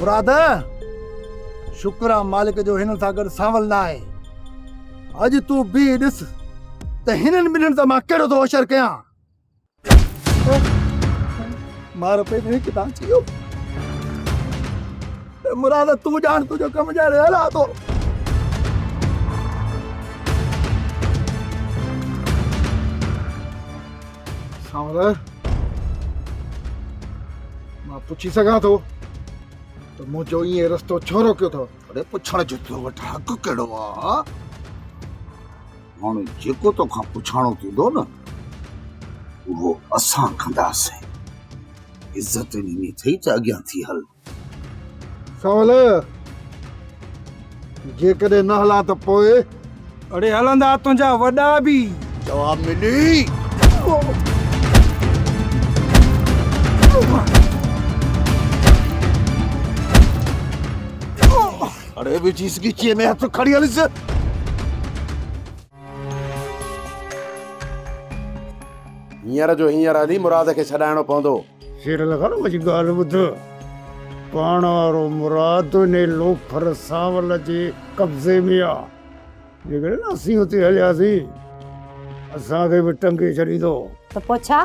مراد، شڪر آ مالڪ جو هنن سان گڏ سانول نه آهي. اڄ تون بيهي ڏس ته هنن ٻنهين سان مان ڪهڙو ٿو حشر ڪيان. مار پئي ۾ ڪٿان اچي ويو. مراد تون ڄاڻ تنهنجو ڪم ڄاڻي هلان ٿو. سانول، مان پڇي سگهان ٿو ته منهنجو ائين رستو ڇو روڪيو اٿو؟ اڙي پڇڻ جو تو وٽ حق ڪهڙو آ؟ هاڻي جيڪو توکان پڇاڻو ٿيندو نه اهو اسان ڪنداسين. عزت ڏني اٿئي ته اڳيان ٿي هل. سانول، جيڪڏهن نه هلان ته پوء؟ اڙي هلندا تنهنجا وڏا به. جواب ملي. اڙي وجهيس ڳچيء ۾ هٿ کڻي هليس. هينئر جو هينئر هلي مراد کي ڇڏائڻو پوندو. شير لغارو منهنجي ڳالهه ٻڌ. پاڻ وارو مراد انهي لوفر سانول جي قبضي ۾ آ. جيڪڏهن اسين اتي هلياسين اسان کي به ٽنگي ڇڏيندو. ته پوء ڇا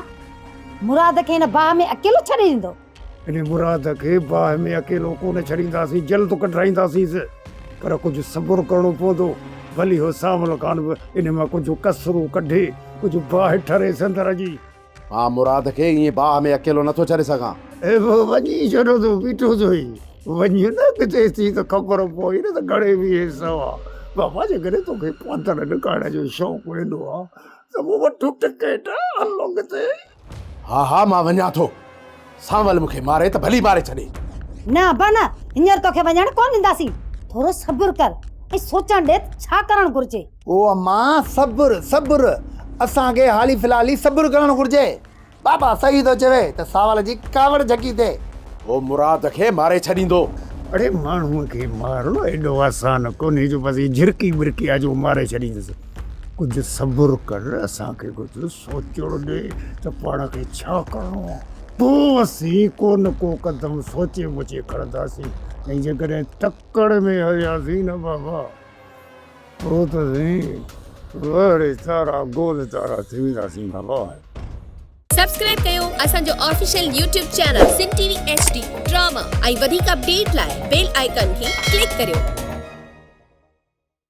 مراد کي هن باهه ۾ اڪيلو ڇڏي ڏيندو؟ انهي مراد کي باهه ۾ اڪيلو ڪونه ڇڏينداسين، جلد ڪڍرائينداسينس، پر ڪجهه صبر ڪرڻو پوندو. ڀلي هو سانول خان به انهي مان ڪجهه ڪسرون ڪڍي، ڪجهه باهه ٺريس اندر جي. مان مراد کي ائين باهه ۾ اڪيلو نٿو ڇڏي سگهان. وڃي ڇڏو ته بيٺو ٿو ئي وڃ نه ڪٿي ٿي ته خبر پوي نه ته گهڻي ويهين سئو آ. بابا جيڪڏهن توکي پاتر لڪائڻ جو شوق ايڏو آ ته پوء وٺ ٽڪيٽ هلو ڪٿي. ها ها مان وڃان ٿو. سانول مون کي ماري ته ڀلي ماري ڇڏي. نه ابا نه، هينئر توکي وڃڻ ڪونه ڏينداسين. ٿورو صبر ڪر ۽ سوچڻ ڏي ته ڇا ڪرڻ گهرجي. او اما صبر صبر، اسان کي حالي في الحال ئي صبر ڪرڻ گهرجي. بابا صحيح ٿو چوي ته سانول جي ڪاوڙ جهڪي ٿئي. هو مراد کي ماري ڇڏيندو. اڙي ماڻهوء کي مارڻ ايڏو آسان ڪونهي جو بس هي جهرڪي ٻرڪي آ جو ماري ڇڏيندس. ڪجهه صبر ڪر، اسان کي ڪجهه سوچڻ ڏي ته پاڻ کي ڇا ڪرڻو آ. پوء اسين ڪو نه ڪو قدم سوچي ٻجهي کڻنداسين ۽ جيڪڏهن تڪڙ ۾ هلياسين نه بابا پوء ته سائين وڙي تارا گول تارا ٿي وينداسين بابا. سبسڪرائب ڪيو اسان جو official YouTube channel Sindh T V H D drama ۽ وڌيڪ اپڊيٽ لاء بيل آئيڪان کي ڪلڪ ڪريو.